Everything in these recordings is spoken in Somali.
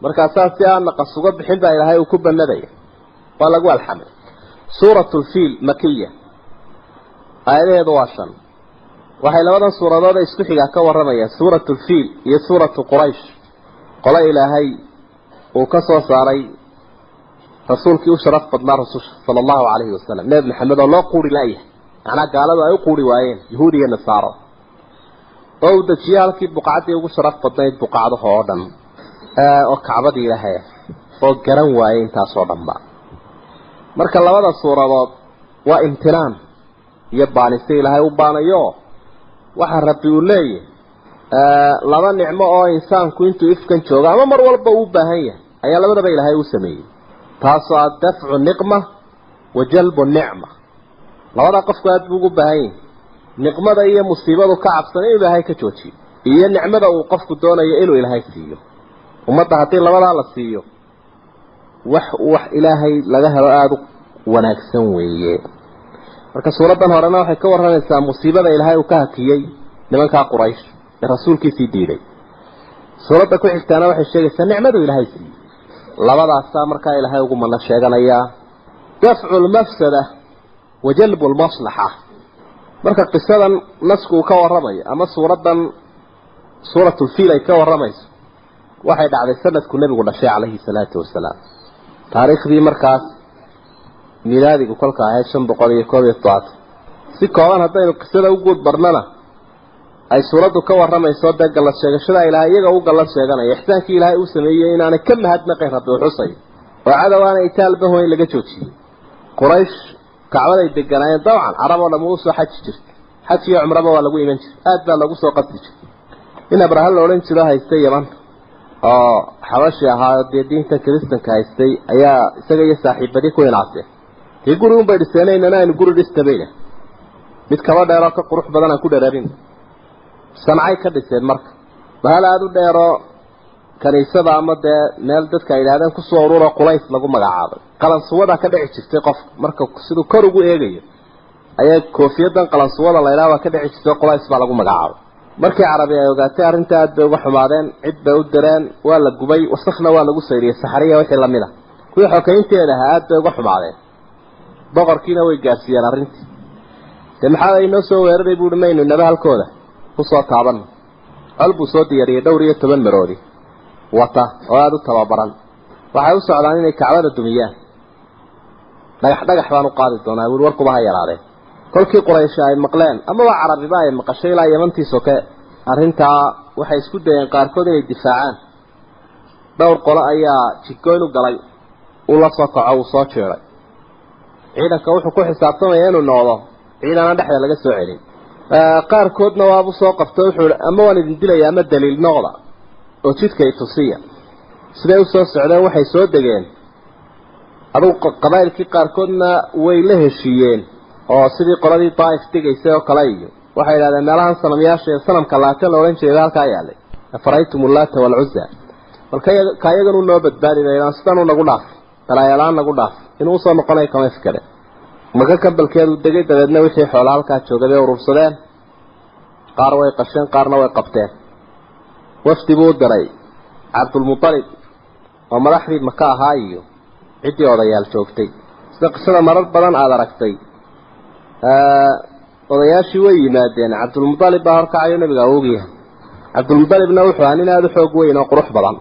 Markaasaa si aan naqas uga bixin baa Ilaahay uu ku banadaya, waa lagu alxamay. Suuratu lfiil makiya, aayadaheedu waa 5. Waxay labadan suuradood isku xigaa ka warramayaan suuratu lfiil iyo suuratu Quraysh, qolo Ilaahay uu ka soo saaray rasuulkii u sharaf badnaa rususha, sala allahu calayhi wasalam, Nebi Maxamed, oo loo quuri la'yahay, macnaa gaaladu ay u quuri waayeen, Yahuud iyo Nasaaro, oo uu dejiyey halkii buqacdii ugu sharaf badnayd buqacdaha oo dhan, oo Kacbadii Ilaahay, oo garan waayey intaasoo dhanba. Marka labada suuradood waa imtinaan iyo baanise Ilaahay u baanayo. Waxa Rabbi uu leeyahay laba nicmo oo insaanku intuu ifkan joogo ama mar walba uu baahan yahay ayaa labadaba Ilaahay u sameeyey, taasoo ah dafcu niqma wa jalbu nicma. Labadaa qofku aada buu ugu baahan yahay: niqmada iyo musiibadu ka cabsana inuu Ilaahay ka joojiyo, iyo nicmada uu qofku doonayo inuu Ilaahay siiyo. Ummadda haddii labadaa la siiyo, wax Ilaahay laga helo aada u wanaagsan weeye. Marka suuraddan horena waxay ka warramaysaa musiibada Ilaahay uu ka hakiyey nimankaa Quraysh ee rasuulkiisii diiday. Suuradda ku xigtaana waxay sheegaysaa nicmadu Ilaahay siiyey. Labadaasaa markaa Ilaahay ugu mano sheeganayaa: dafcu lmafsada wa jalbu lmaslaxa. Marka qisadan nasku uu ka warramayo ama suuraddan suuratulfiil ay ka warramayso waxay dhacday sanadku nebigu dhashay, calayhi salaatu wasalaam, taariikhdii markaas milaadigu kolka ahayd 571. Si kooban haddaynu qisada u guud barnana, ay suuraddu ka warramayso dee gallad sheegashada Ilaahay iyaga u gallad sheeganaya, ixsaankii Ilaahay uu sameeyey inaanay ka mahadnaqayn Rabbi u xusayo, oo cadow aanay itaalbaho in laga joojiyey. Quraysh Kacbaday deganaayeen, dabcan Carab oo dham uu soo xaji jirtay, xaj iyo cumraba waa lagu iman jiray, aad baa lagu soo qasdi jiray. In Abraha la odhan jiro haystay Yaman oo Xabashi ahaa, dee diinta Kiristanka haystay, ayaa isaga iyo saaxiibadii ku hinaaseen. Dee guri unbay dhiseenaynana, aynu guri dhistabayna, mid kaba dheeroo ka qurux badan aan ku dheeraabin. Sancay ka dhiseen marka bahal aada u dheeroo kaniisada ama dee meel dadka ay yidhahdeen kusoo ururo, Qulays lagu magacaabay. Qalansuwadaa ka dhici jirtay qofka marka siduu kor ugu eegayo ayaa koofiyadan qalansuwada la ydhaha waa ka dhici jirtay. Qulays baa lagu magacaabay. Markii Carabi ay ogaatay arrinta, aad bay uga xumaadeen, cid bay u direen, waa la gubay, wasakna waa lagu sayriyey, saxariya wixii lamid a. Kuwii xokeynteeda ahaa aad bay uga xumaadeen, boqorkiina way gaarsiiyeen arrintii. Dee maxaa inoo soo weeraray buuhi, maynu inaba halkooda kusoo taabanno. Col buu soo diyaariyey dhowr iyo toban maroodi wata oo aada u tababaran. Waxay u socdaan inay Kacbada dumiyaan. Dhagax dhagax baan u qaadi doonaa buui, warkuba ha yaraadeen. Kolkii Quraysh ay maqleen amaba Carabiba ay maqashay ilaa Yamantii soke arrintaa, waxay isku dayeen qaarkood inay difaacaan. Dhowr qolo ayaa jidgoyn u galay. Uu la soo kaco, uu soo jeeday ciidanka, wuxuu ku xisaabtamaya inuu noqdo ciidana dhexda laga soo celin. Qaarkoodna waabu soo qabto, wuxuu ihi ama waan idin dilaya ama daliil noqda oo jidka itusiya. Siday usoo socdeen waxay soo degeen adugu qabaa'ilkii qaarkoodna way la heshiiyeen, oo sidii qoladii Daaif degaysay oo kale, iyo waxay yidhahdeen meelahan sanamyaasha ee sanamka Laate la odhan jiray halkaa yaalay, afaraytum Ullaata waalcuzza, bal ka iyagan u noo badbaadi baydaan, sidanuu nagu dhaaf, balaayalaan nagu dhaaf, inuu usoo noqonayo kama fikere. Maka kambalkeedu degay, dabeedna wixii xoola halkaa joogay bay urursadeen. Qaar way qasheen, qaarna way qabteen. Wafdi buu u diray Cabdulmutalib oo madaxdii Maka ahaa iyo ciddii odayaal joogtay. Sida qisada marar badan aada aragtay, odayaashii way yimaadeen. Cabdulmutalib baa horkacayo, nabiga awogyahay. Cabdulmutalibna wuxuu ahaa nin aada u xoog weyn oo qurux badan.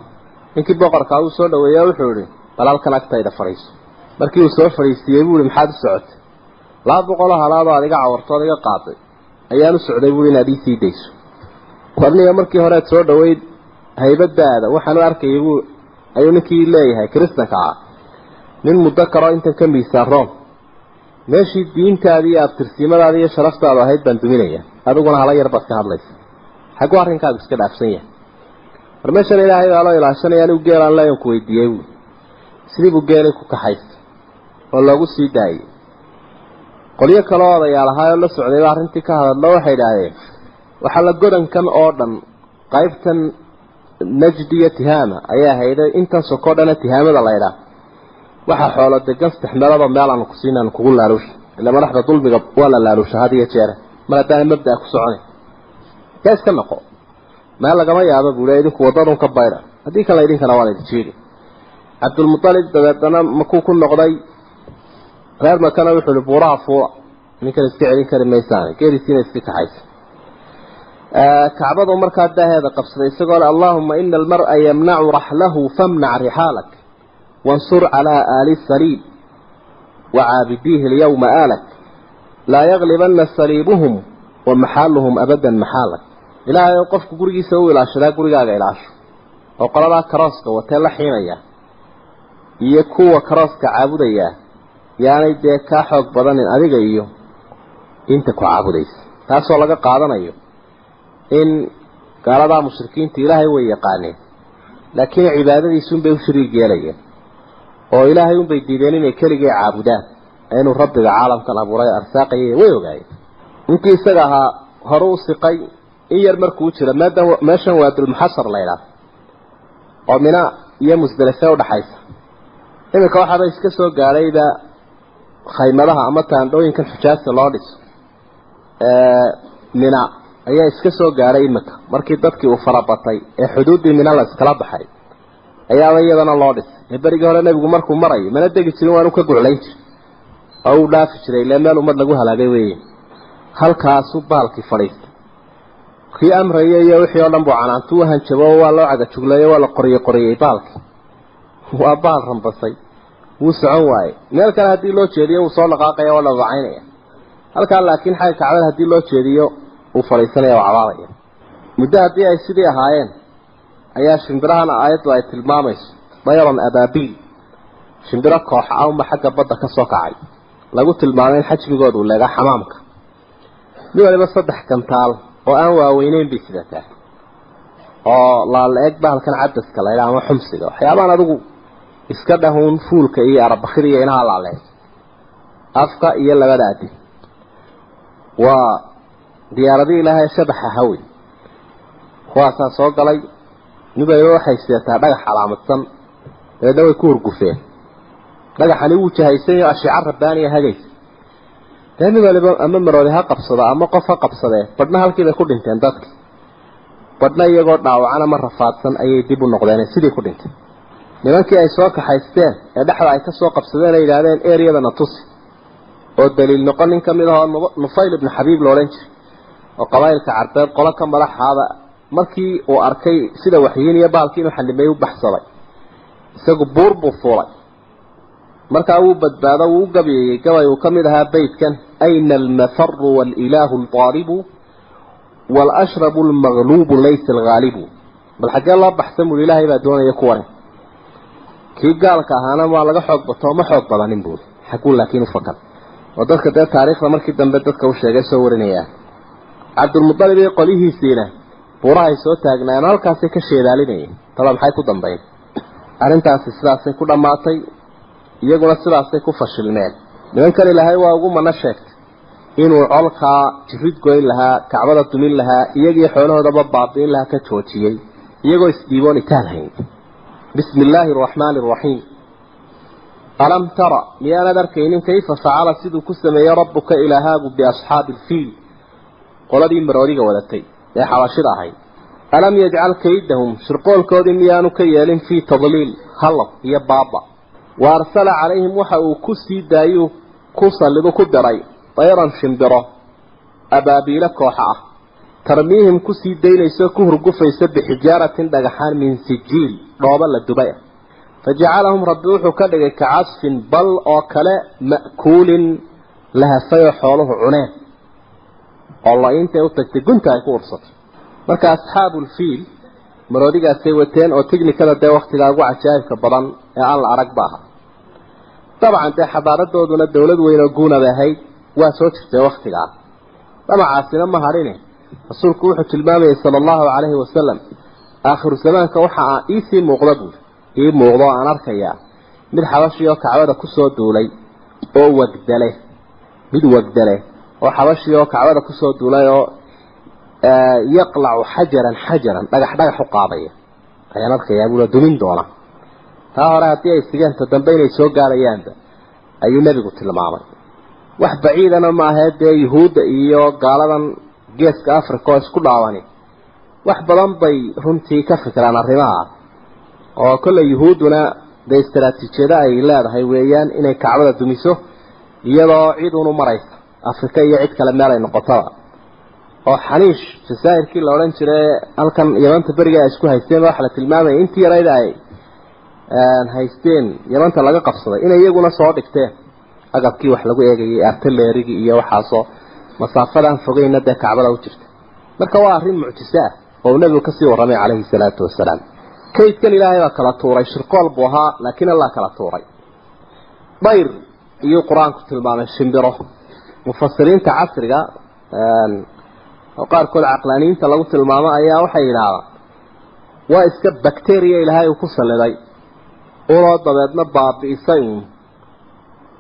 Ninkii boqorkaa uu soo dhaweeya, wuxuu ihi bal halkan agtayda fadhiiso. Markii uu soo fadhiisiiyey buu ihi maxaad u socotay? 200 halaadoo aad iga cawarto ood iga qaaday ayaan u socday buui, inaad ii sii dayso. Warniga markii horead soo dhaweyd haybadaada waxaan u arkayay buu ayuu ninkii leeyahay kiristanka ah, nin muddo karoo intan ka miisaan room, meeshii diintaadii iyo abtirsiimadaadi iyo sharaftaadu ahayd baan duminaya, adiguna hala yar baad ka hadlaysa. Xagguu arrinkaagu iska dhaafsan yahay? War meeshan Ilaahay baa loo ilaashanaya, anigu geelaan leeyan ku weydiiyey buui. Sidii buu geelay ku kaxaystay oo loogu sii daayey. Qolyo kaloo odayaal ahaayoo la socdayba arrintii ka hadadlo, waxay idhaahdeen waxaa la godankan oo dhan qaybtan Najd iyo Tihaama ayaa hayday, intan sokoo dhana Tihaamada laydhaah waxaa xoolo degan saddex meeloodoo meel aanu ku siin, aanu kugu laaluusha. Ila madaxda dulmiga waa la laaluusha had iyo jeere, mar haddaana mabdaa ku soconay yaa iska noqo meel lagama yaabo buule, idinku waddadun ka bayra. Haddii kale idinkana waa laydin jiidi. Cabdulmutalib dabeedana makuu ku noqday reer Makana wuxuu ihi buuraha fuula, ninkan iska celin kari maysaane, geelisiina iska kaxaysa. Kacbadu markaa daaheeda qabsaday isagoo le allaahuma ina almar'a yamnacu raxlahu famnac rixaalak wansur calaa aali saliib wacaabidiihi alyawma aalak laa yaglibana saliibuhum wa maxaaluhum abadan maxaalak. Ilaahay oo qofku gurigiisa u ilaashadaa gurigaaga ilaasho, oo qoladaa karooska watee la xiimaya iyo kuwa karooska caabudaya yaanay dee kaa xoog badanin adiga iyo inta ku caabudaysa. Taasoo laga qaadanayo in gaaladaa mushrikiinta ilaahay way yaqaaneen, laakiin cibaadadiisuunbay u shariig yeelayeen oo ilaahay unbay diideen inay keligay caabudaan, inuu rabbiga caalamkan abuuray arsaaqayay way ogaayeen. Ninkii isaga ahaa hore u siqay in yar markuu jira maadaama meeshan waadulmuxasar la ydhaah oo Mina iyo Musdalife udhaxaysa, iminka waxaaba iska soo gaadhayba khaymadaha ama taandhooyinkan xujaajta loo dhiso Mina ayaa iska soo gaadhay iminka markii dadkii uu farabatay ee xuduuddii Mina la iskala baxay ayaaba iyadana loo dhisay. Ee berigii hore nebigu markuu marayo mana degi jirin, waanu ka guclayn jiray oo uu dhaafi jiray, ile meel ummad lagu halaagay weeye. Halkaasuu baalkii fadhiistay, kii amraya iyo wixii oo dhan buu canaantu u hanjabo, waa loo cagajugleeyo, waa la qoriyey qoriyey baalkii, waa baal rambasay, wuu socon waayey. Meel kale haddii loo jeediyo wuu soo dhaqaaqaya, waa dhaqacaynaya halkaa, laakiin xagga kacbada haddii loo jeediyo wuu fadhiisanaya oo cabaadaya. Muddo haddii ay sidii ahaayeen ayaa shimbirahana aayaddu ay tilmaamayso dayran abaabiil, shimbiro koox ah unba xagga badda ka soo kacay, lagu tilmaamay in xajmigoodu leega xamaamka, mid waliba 3 gantaal oo aan waaweyneyn bay sidataa oo laala-eg bahalkan cadaska la ydhaha ama xumsiga, waxyaabahan adigu iska dhahuun fuulka iyo arabakhida iyo inaha laala-eg afka iyo labada adi. Waa diyaaradii ilaahay shabaxa hawi, kuwaasaa soo galay. Mid waliba waxay sidataa dhagax calaamadsan, dabeedna way ku hurgufeen. Dhagaxani wuu jahaysanyo ashica rabbaaniya hagaysa. Dee mid waliba ama maroodi ha qabsado ama qof ha qabsadee, badhna halkii bay ku dhinteen dadki, badhna iyagoo dhaawacan ama rafaadsan ayay dib u noqdeen sidii ku dhintay. Nimankii ay soo kaxaysteen ee dhexda ay ka soo qabsadeen ay yidhaahdeen eryadana tusi oo daliil noqon, nin ka mid ahoo Nufayl ibnu Xabiib la odhan jiray oo qabaa'ilka carbeed qolo ka madaxaaba, markii uu arkay sida waxyiin iyo baalkii inuu xanimay u baxsaday, isagu buur buu fuulay. Markaa wuu badbaado, wuu u gabayeyey gabay uu ka mid ahaa beytkan: ayna almafaru waalilaahu aldaaribu waalashrabu almagluubu laysa alghaalibu. Bal xaggee loo baxsan buuri, ilaahay baa doonaya kuwane. Kii gaalka ahaana waa laga xoog batoo ma xoog badanin buuri, xaguu laakiin u fakan. Oo dadka dee taariikhda markii dambe dadka u sheegay soo warinayaa. Cabdulmutalib iyo qolihiisiina buurahay soo taagnaayeen, halkaasay ka sheedaalinayeen tala maxay ku dambayn. Arrintaasi sidaasay ku dhammaatay, iyaguna sidaasay ku fashilmeen. Nimankan ilaahay waa ugu mana sheegtay inuu colkaa jirid goyn lahaa, kacbada dumin lahaa, iyagii xoolahoodaba baabi'in lahaa, ka joojiyey iyagoo isdhiiboon itaal hayn. Bismi illaahi araxmaani araxiim. Alam tara, miyaanad arkaynin kayfa facala siduu ku sameeyey rabbuka ilaahaagu biasxaabi alfiil, qoladii maroodiga wadatay ee xabashida ahayd. Alam yajcal kaydahum, shirqoolkoodii miyaanu ka yeelin fii tadliil, halab iyo baaba. Wa arsala calayhim, waxa uu ku sii daayuu ku sallidu ku diray dayran shimbiro abaabiilo kooxa ah, tarmiihim kusii daynayso ku hurgufaysa bixijaaratin dhagaxaan min sijiil, dhoobo la dubay ah. Fajacalahum rabbi wuxuu ka dhigay kacasfin bal oo kale ma'kuulin, la hafay oo xooluhu cuneen oo la-intay u tagtay gunta ay ku ursatay. Marka asxaabulfiil maroodigaasay wateen oo tiknikada dee waktigaa ugu cajaa'ibka badan ee aan la arag ba aha. Dabcan dee xadaaradooduna dowlad weyn oo guuna bay ahayd, waa soo jirtay waktigaa. Damacaasina ma hadhine, rasuulku wuxuu tilmaamayay sala allahu calayhi wasalam aakhiru zamaanka waxa iisii muuqda buuri, ii muuqdo oo aan arkayaa mid xabashi oo kacbada kusoo duulay oo wagdale, mid wagdale oo xabashi oo kacbada kusoo duulay oo yaqlacu xajaran xajaran, dhagax dhagax u qaadaya ayaan arkayaa buula, dumin doona. Taa hore haddii ay sigeen ta dambe inay soo gaarayaanba ayuu nebigu tilmaamay. Wax baciidana ma ahee dee yuhuudda iyo gaaladan geeska Africa oo isku dhaawani wax badan bay runtii ka fikiraan arrimaha. Oo kolley yuhuudduna dee istaraatiijiyada ay leedahay weeyaan inay Kacbada dumiso iyadoo cid unu maraysa Afrika iyo cid kale meel ay noqotaba. Oo Xaniish jazaa'irkii la odhan jiray halkan Yamanta beriga ay isku haysteen, waxaa la tilmaamaya intii yarayda ay haysteen Yamanta laga qabsaday inay iyaguna soo dhigteen agabkii wax lagu eegayay, artillery-gii iyo waxaasoo masaafadan fogeyna dee Kacbada u jirta. Marka waa arrin mucjiso ah oo uu nabigu kasii warramay calayhi salaatu wasalaam. Kaydkan Ilaahay baa kala tuuray, shirqool buu ahaa, laakiin Allah kala tuuray. Dayr iyuu Qur-aanku tilmaamay, shimbiro. Mufasiriinta casriga oo qaarkood caqlaaniyiinta lagu tilmaamo ayaa waxay yidhaahdaan waa iska bacteria Ilaahay uu ku salliday unoo dabeedna baabi'isay uun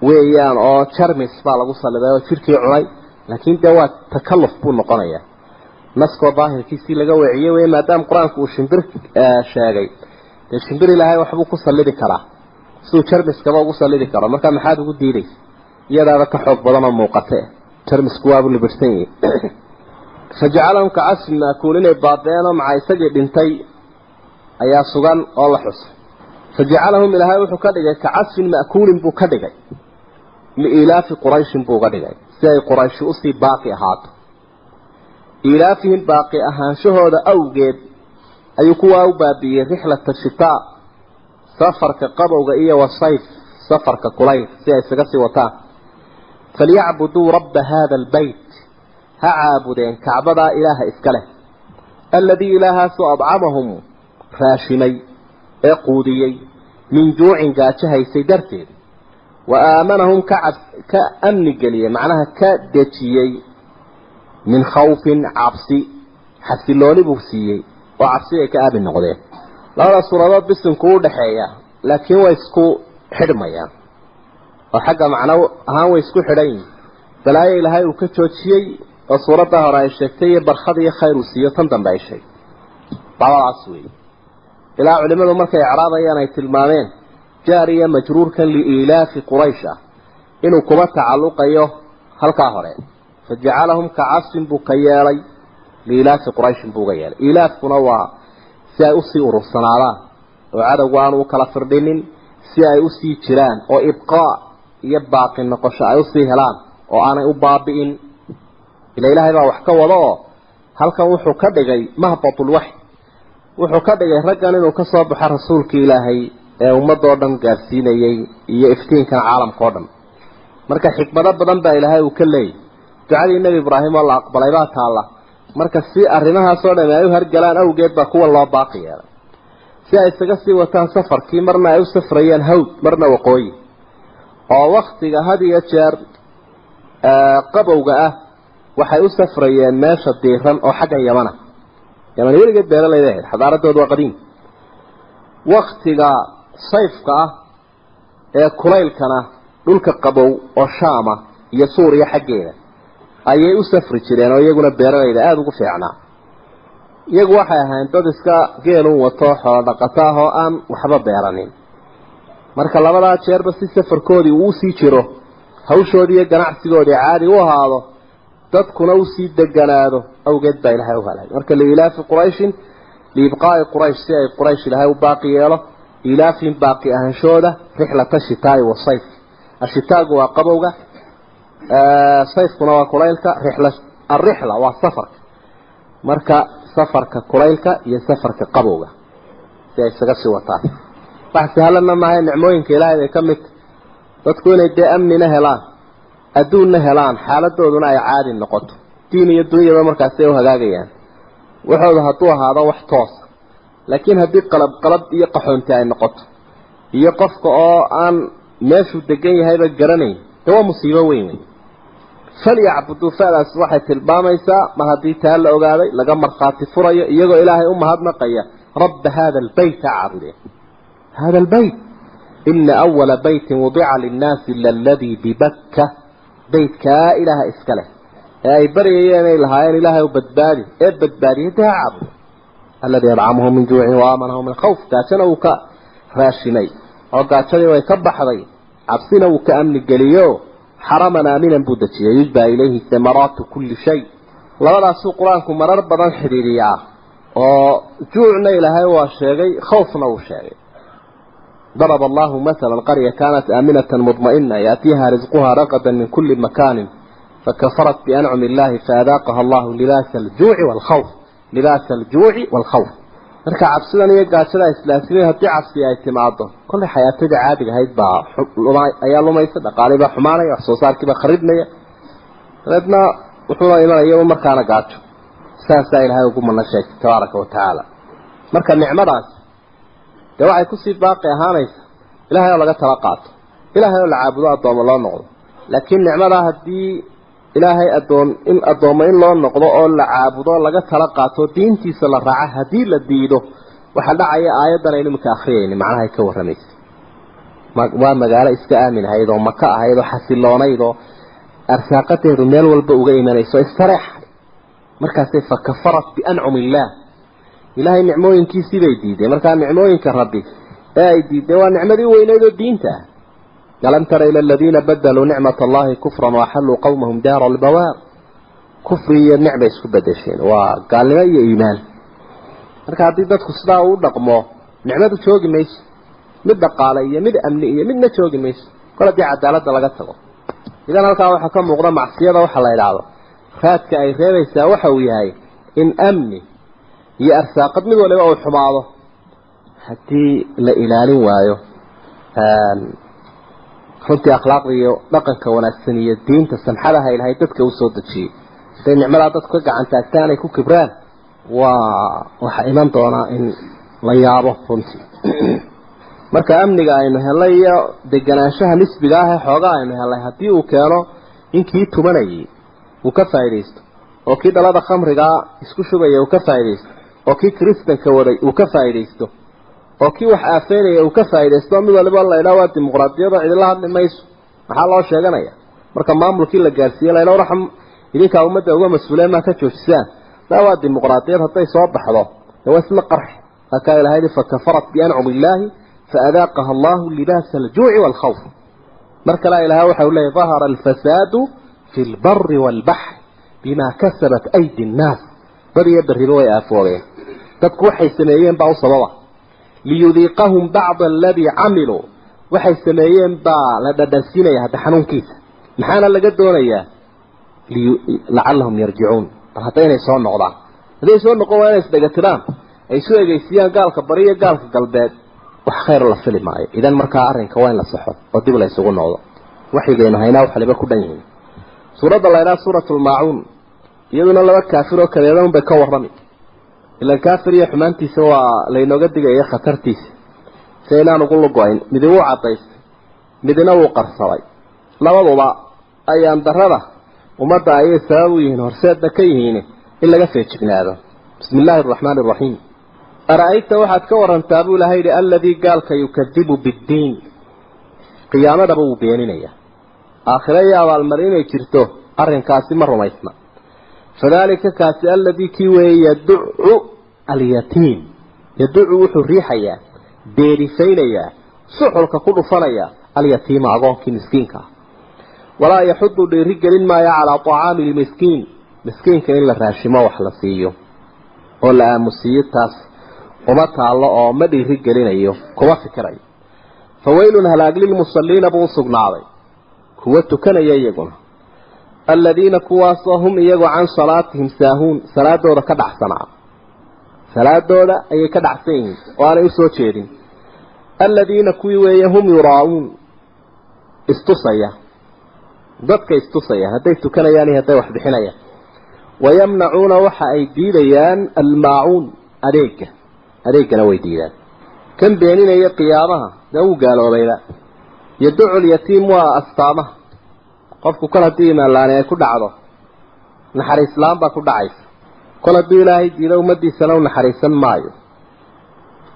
weeyaan, oo jarmis baa lagu salliday oo jirkii cunay. Laakiin dee waa takalluf buu noqonayaa, naskoo daahirkiisii laga weeciyey wey. Maadaama Qur-aanku uu shimbir sheegay, dee shimbir Ilaahay waxbuu ku sallidi karaa siduu jarmiskaba ugu sallidi karo. Marka maxaad ugu diidaysa? Iyadaaba ka xoog badan oo muuqate, jarmisku waabu libirsan yihi. Fajacalahum kacasfin maakuul, inay baabeen oo maca isagii dhintay ayaa sugan oo la xusay. Fajacalahum, Ilaahay wuxuu ka dhigay, kacasfin ma'kuulin buu ka dhigay, liiilaafi Qurayshin buu uga dhigay si ay Qurayshi usii baaqi ahaato. Iilaafihim, baaqi ahaanshahooda awgeed ayuu kuwaa u baabi'iyey, rixlata shitaa, safarka qabowga, iyo wasayf, safarka kulaylka, si ay isaga sii wataan. Falyacbuduu rabba haada albeyt, ha caabudeen Kacbadaa Ilaaha iska leh, alladii, Ilaahaasoo, adcamahum, raashimay ee quudiyey, min juucin, gaajo haysay darteed, wa aamanahum, ka cab ka amni geliyey, macnaha ka dejiyey, min khawfin, cabsi. Xasilooni buu siiyey oo cabsi ay ka aamin noqdeen. Labada suuradood bisinku u dhexeeya, laakiin way isku xidhmayaan oo xagga macno ahaan way isku xidhan yihin. Balaayo Ilaahay uu ka joojiyey oo suuradda hore ay sheegtay, iyo barkhad iyo khayr uu siiyo tan dambe ay sheegtay, labadaas wey. Ilaa culimadu markay icraabayaan ay tilmaameen jaar iyo majruurkan liiilaafi Quraysh ah inuu kuba tacalluqayo halkaa hore. Fajacalahum kacasfin buu ka yeelay, liilaafi Qurayshin buu uga yeelay. Iilaafkuna waa si ay usii urursanaadaan oo cadowgu aanu u kala firdhinin, si ay usii jiraan oo ibqaa iyo baaqi noqosho ay usii helaan oo aanay u baabi'in. Ila Ilaahay baa wax ka wada oo halkan wuxuu ka dhigay mahbatulwaxy, wuxuu ka dhigay raggan inuu ka soo baxo rasuulkii Ilaahay ee ummadoo dhan gaadhsiinayay iyo iftiinkan caalamka o dhan. Marka xikmado badan baa Ilaahay uu ka leeyay. Ducadii Nebi Ibraahim oo la aqbalay baa taalla. Marka si arrimahaasoo dhami ay u hargalaan awgeed baa kuwa loo baaqi yeelay, si ay isaga sii wataan safarkii. Marna ay u safrayeen hawd, marna waqooyi, oo waktiga had iyo jeer qabowga ah waxay u safrayeen meesha diiran oo xaggan Yamana. Yaman weligeed beeralayda ahayd, xadaaradoodu waa qadiim. Waktiga sayfka ah ee kulaylkana dhulka qabow oo Shaama iyo Suuriya xaggeeda ayay u safri jireen, oo iyaguna beeralayda aada ugu fiicnaa. Iyagu waxay ahayn dad iska geelun wato, xoolo dhaqato ah oo aan waxba beeranin. Marka labadaa jeerba si safarkoodii uu usii jiro, hawshoodii iyo ganacsigoodii caadi u ahaado, dadkuna usii deganaado awgeed baa Ilaahay u halaagay. Marka liilaafi Qurayshin, liibqaa'i Quraysh, si ay Quraysh Ilaahay u baaqi yeelo, ilaafin, baaqi ahaanshooda, rixlata shitaa'i wasayf. Ashitaagu waa qabowga, sayfkuna waa kulaylka. Rixla, alrixla waa safarka. Marka safarka kulaylka iyo safarka qabowga si ay isaga sii wataan. Wax sahlanna maaha, nicmooyinka Ilaahay bay ka mid dadku inay dee amnina helaan, adduunna helaan, xaaladooduna ay caadi noqoto, diin iyo dunyaba markaasi ay u hagaagayaan waxooda hadduu ahaado wax toosa. Laakiin haddii qalab qalab iyo qaxoonti ay noqoto, iyo qofka oo aan meeshuu degan yahayba garanayn, dee waa musiibo weyn wey. Falyacbuduu, fadaas waxay tilmaamaysaa mar haddii taa la ogaaday, laga markhaati furayo, iyagoo Ilaahay u mahadnaqaya, rabba hada albeyt, ha caabudeen hada albeyt. Ina awala beytin wudica linnaasi laladii bibakka, beytkaa Ilaaha iska leh ee ay baryayeen ay lahaayeen Ilaahay u badbaadi ee badbaadiyay, dee ha caabudo. Alladii adcamahum min juucin wa aamanahum min khawf, gaajana uu ka raashimay oo gaajadii way ka baxday, cabsina uu ka amni geliyo, xaraman aaminan buu dejiyay, yujbaa ilayhi samaraatu kulli shay. Labadaasuu Qur-aanku marar badan xidhiiriyaa, oo juucna Ilaahay waa sheegay, khawfna uu sheegay. Daraba allahu mathalan qarya kaanat aaminatan mudma'ina yaatiiha risquhaa raqadan min kulli makaanin fakafarat biancumi illaahi faadaaqaha allahu libaasa aljuuci waalkhawf, libaasa aljuuci waalkhawf. Marka cabsidan iyo gaajada islaamsimay haddii cabsi ay timaado, kollay xayaatadii caadiga ahayd baa ayaa lumaysa, dhaqaalii baa xumaanaya, wax soo saarkii baa kharibnaya, dabeedna wuxuuna imanaya markaana gaajo. Saasaa ilaahay ugu mana sheegtay tabaaraka wa tacaala. Marka nicmadaas dee waxay kusii baaqi ahaanaysa ilaahay oo laga tala qaato, ilaahay oo la caabudo, addoommo loo noqdo. Laakiin nicmadaa haddii ilaahay adoon in addoommo in loo noqdo oo la caabudo, laga tala qaato, diintiisa la raaca, haddii la diido, waxaa dhacaya aayaddan aynu iminka akriyayni macnahay ka warramaysa. Waa magaalo iska aamin ahayd oo maka ahayd oo xasiloonayd oo arsaaqadeedu meel walba uga imanayso, istareexay. Markaasay fakafarat biancumi illaah, ilaahay nicmooyinkiisii bay diideen. Markaa nicmooyinka rabbi ee ay diideen waa nicmadii weyneyd oo diinta ah. Alam tara ila aladiina badaluu nicmat allahi kufran waaxalluu qowmahum daara albawaar. Kufri iyo nicmay isku bedesheen, waa gaalnimo iyo iimaan. Marka haddii dadku sidaa uu dhaqmo, nicmadu joogi mayso, mid dhaqaale iyo mid amni iyo midna joogi mayso, kol haddii cadaaladda laga tago. Idan halkaa waxaa ka muuqda macsiyada waxa la idhaahdo raadka ay reebaysaa waxa uu yahay in amni iyo arsaaqad mid waliba uu xumaado haddii la ilaalin waayo runtii akhlaaqda iyo dhaqanka wanaagsan iyo diinta samxadaha ilahay dadka usoo dejiyey. Hadday nicmadaa dadku ka gacan taagtaan ay ku kibraan, waa waxaa iman doonaa in la yaabo runtii. Marka amniga aynu helay iyo deganaanshaha nisbiga ah ee xoogaa aynu helay haddii uu keeno in kii tumanayay uu ka faa'iidaysto, oo kii dhalada khamrigaa isku shubaya uu ka faa'iidaysto, oo kii kiristanka waday uu ka faa'iidaysto, oo kii wax aafeynaya uu ka faa'iidaysto, mid waliba laydhaa waa dimuqraadiyado cidila hadli mayso, maxaa loo sheeganaya? Marka maamulkii la gaarsiiyey laydhaa raxam idinkaa ummadda uga mas-uuleen maa ka joojisaan, daa waa dimuqraadiyad. Hadday soo baxdo dee waa isla qarxi. Halkaa ilahay yihi fakafarat biancumi illaahi faadaaqaha allahu libaasa aljuuci waalkhawf. Mar kale ilahay waxa uu leeyahy dahara alfasaadu fi lbari waalbaxri bima kasabat aydi nnaas. Bad iyo berriba way aafoobeen, dadku waxay sameeyeen baa u sababa. Liyudiiqahum bacda aladii camiluu, waxay sameeyeen baa la dhadhansiinaya hadda xanuunkiisa. Maxaana laga doonayaa? Lacallahum yarjicuun, bal hadda inay soo noqdaan. Hadday soo noqon waa inay isdhegatiraan, ay isu egeysiiyaan gaalka bari iyo gaalka galbeed, wax khayr la fili maayo. Idan markaa arrinka waa in la saxo oo dib la isugu noqdo. Waxyigaynu haynaa wax waliba ku dhan yihiin. Suuradda la ydhaha suuratulmaacuun iyaduna laba kaafir oo kadeedan unbay ka warrami. Ilan kaafir iyo xumaantiisa waa laynooga digaya khatartiisa si aynaan ugu lugo-ayn. Midi wuu caddaystay, midina wuu qarsaday. Labaduba ayaan darada ummadda ayay sabab u yihiin, horseedna ka yihiin in laga feejignaado. Bismi illaahi araxmaani araxiim. Ara-ayta, waxaad ka warantaa buu ilahay yihi, aladii gaalka yukadibu biddiin, qiyaamadaba wuu beeninaya, aakhiro iyo abaalmari inay jirto arrinkaasi ma rumaysna. Fadaalika kaasi aladii kii weeye yaducu alyatiim, yaducu wuxuu riixayaa, deerifaynayaa, suxulka ku dhufanaya alyatiima, agoonkii miskiinka ah. Walaa yaxudu, dhiiri gelin maayo, calaa tacaami lmiskiin, miskiinka in la raashimo, wax la siiyo oo la aamusiiyo, taas uma taallo oo ma dhiiri gelinayo, kuma fikirayo. Fawaylun, halaag, lilmusalliina buu usugnaaday, kuwa tukanaya iyaguna, aladiina kuwaasoo hum iyagu can salaatihim saahuun, salaadooda ka dhacsanaa, salaadooda ayay ka dhacsan yihiin oo aanay usoo jeedin. Aladiina kuwii weeye hum yuraa'uun, istusaya dadka, istusaya hadday tukanayaan iyo hadday wax bixinayaan. Wayamnacuuna, waxa ay diidayaan, almaacuun, adeega, adeegana way diidaan. Kan beeninaya qiyaamaha dee wuu gaaloobayba. Yaducu lyatiim waa astaamaha qofku kol haddii imaanlaani ay ku dhacdo, naxariis la-aan baa ku dhacaysa. Kol hadduu ilaahay diido, ummadiisana u naxariisan maayo.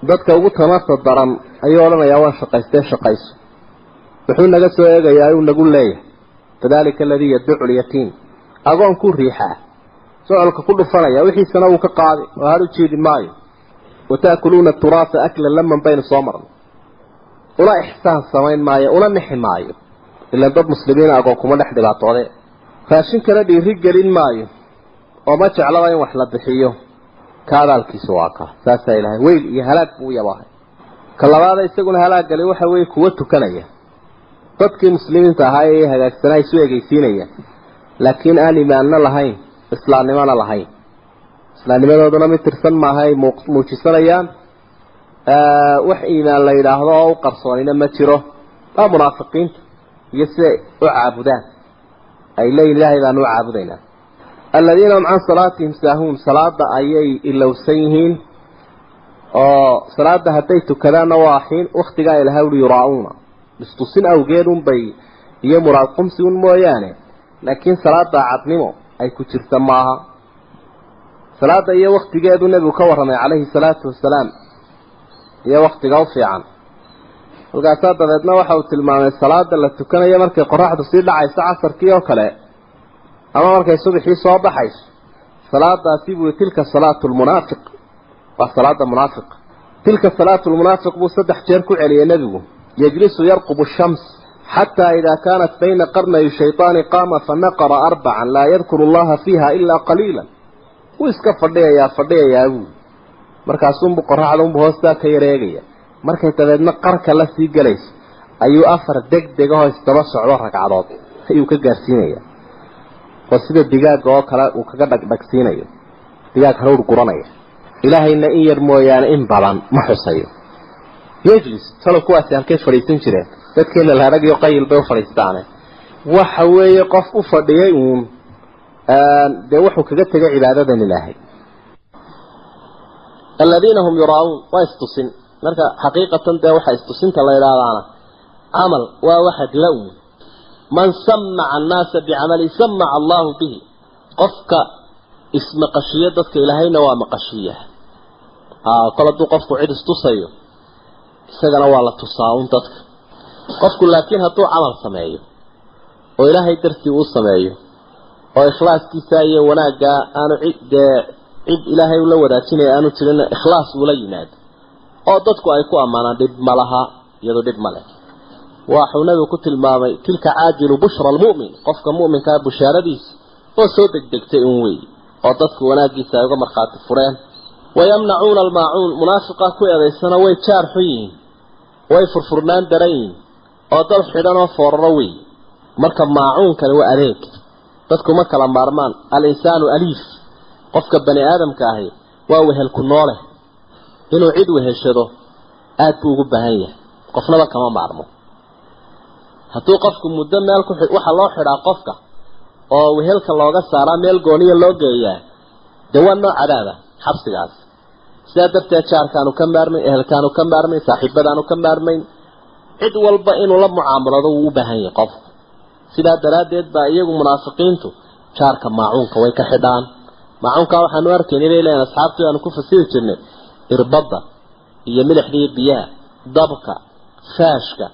Dadka ugu tamarta daran ayuu odhanayaa waan shaqaystee shaqayso, wuxuu naga soo eegayaa uu nagu leeyahay. Fadalika aladii yaducu lyatiim, agoonkuu riixaa, socolka ku dhufanaya, wixiisana wuu ka qaadi oo har u jeedi maayo. Wataakuluuna turaasa aklan laman baynu soo marnay. Una ixsaan samayn maayo, una nixi maayo, ilaan dad muslimiina agoon kuma dhex dhibaatoode. Raashinkana dhiiri gelin maayo oo ma jeclaba in wax la bixiyo. Ka abaalkiisu waa kaa. Saasaa ilahay weyl iyo halaag buu u yabaahay. Ka labaada isaguna halaagali waxa weeye kuwa tukanaya, dadkii muslimiinta ahaa ee hagaagsanaa isu egeysiinaya, laakiin aan iimaanna lahayn, islaamnimona lahayn. Islaamnimadooduna mid tirsan maaha, ay muujisanayaan. Wax iimaan la yidhaahdo oo u qarsoonina ma jiro. Waa munaafiqiinta iyo siday u caabudaan ay leeyihin ilaahay baanu u caabudaynaa. Aladiina hum can salaatihim saahuun, salaada ayay ilowsan yihiin oo salaada hadday tukadaanna waa xiin waktigaa ilahay ui yuraa-uuna, istusin awgeed unbay iyo muraad qumsi un mooyaane, laakiin salaada cadnimo ay ku jirta maaha. Salaada iyo waktigeedu nebigu ka warramay calayhi salaatu wasalaam iyo waktiga u fiican. Halkaasaa dabeedna waxa uu tilmaamay salaada la tukanayo markay qoraxdu sii dhacayso casarkii oo kale ama markay subaxii soo baxayso, salaadaasi buu tilka salaatu lmunaafiq, waa salaada munaafiq. Tilka salaatu lmunaafiq buu 3 jeer ku celiyay nebigu. Yajlisu yarqubu shams xataa idaa kaanat bayna qarnay shaytaani qaama fanaqara 4 laa yadkuru allaha fiiha ilaa qaliila. Wuu iska fadhiyayaa buu, markaasunbuu qoraxda unbuu hoostaa ka yareegaya. Markay dabeedna qarka la sii galayso ayuu 4 degdeg ahoo isdaba socdo ragcadood ayuu ka gaarsiinaya, oo sida digaaga oo kale uu kaga dhagdhagsiinayo, digaag haruur guranaya. Ilaahayna in yar mooyaane in badan ma xusayo. Yejlis talo kuwaasi halkay fadhiisan jireen? Dadkeena laharag iyo qayil bay u fadhiistaane. Waxa weeye qof u fadhiyay uun dee wuxuu kaga tegay cibaadadan ilaahay. Aladiina hum yuraa-uun waa istusin. Marka xaqiiqatan dee waxa istusinta la yidhaahdaana camal waa waxa dila uun. Man samaca annaasa bicamali samaca allahu bihi, qofka ismaqashiyo dadka ilaahayna waa maqashiya. Kol hadduu qofku cid istusayo isagana waa la tusaa un dadka. Qofku laakiin hadduu camal sameeyo oo ilaahay dartii uu sameeyo oo ikhlaaskiisa iyo wanaagga aanu cid dee cid ilaahay ula wadaajinaya aanu jirin, ikhlaas uula yimaado oo dadku ay ku ammaanaan, dhib ma laha, iyadoo dhib ma leh. Waxuu nabigu ku tilmaamay tilka caajilu bushra almu'min, qofka mu'minkaa bushaaradiisa oo soo degdegtay un weey, oo dadku wanaaggiisa ay uga markhaati fureen. Wayamnacuuna almaacuun, munaafiqa ku eedaysana way jaar xun yihiin, way furfurnaan daran yihiin oo dad xidhan oo fooraro wey. Marka maacuunkani waa adeeg, dadku ma kala maarmaan. Al-insaanu aliif, qofka bani aadamka ahi waa wehel ku noole, inuu cid weheshado aad buu ugu baahan yahay, qofnaba kama maarmo. Hadduu qofku muddo meel ku waxaa loo xidhaa qofka oo wehelka looga saaraa meel gooniya loo geeyaa, dee waa nooc cadaaba xabsigaas. Sidaa darteed jaarkaanu ka maarmayn, ehelkaanu ka maarmayn, saaxiibadaanu ka maarmayn, cid walba inuu la mucaamalado wuu u baahan yahay qofku. Sidaa daraaddeed baa iyagu munaafiqiintu jaarka maacuunka way ka xidhaan. Maacuunka waxaanu arkaynay bay leeyihin asxaabtii aanu ku fasiri jirnay irbadda iyo milixdii biyaha, dabka, faashka,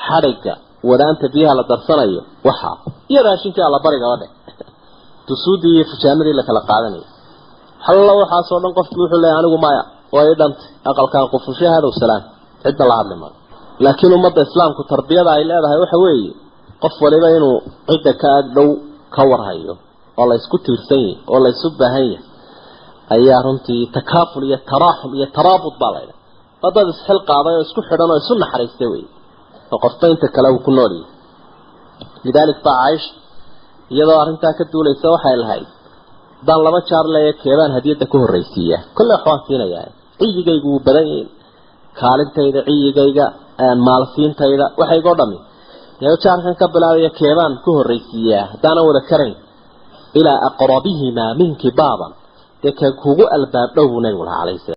xadhigga, wadaanta biyaha la darsanayo, waxa iyo raashinkii alla barigaba dheh, dusuudii iyo fujaanadii la kala qaadanayo. Hallo waxaasoo dhan qofkii wuxuu leeyahay anigu maya, waa ii dhantay aqalkaan qufushay, hadow salaam, cidna la hadli maayo. Laakiin ummadda islaamku tarbiyada ay leedahay waxa weeye qof waliba inuu cidda ka ag dhow ka warhayo oo la isku tiirsan yahay oo la isu baahan yahay ayaa runtii takaaful iyo taraaxum iyo taraabud baa la yidhaha. Waa dad isxil qaaday oo isku xidhan oo isu naxariistay wey, oo qofba inta kale uu ku nool yahay. Lidaalik baa Caaisha iyadoo arrintaa ka duulaysa waxay lahayd, haddaan 2 jaar leeya keebaan hadiyadda ku horraysiiyaa, kolle wax waan siinayaa, ciyigaygu wuu badan yahay, kaalintayda, ciyigayga, maalsiintayda, waxaygoo dhami dee jaarkan ka bilaabaya keebaan ku horraysiiyaa haddaanan wada karayn. Ilaa aqrabihimaa minki baaban, dee ka kugu albaab dhow buu nabigu lahaa calayhi salaam.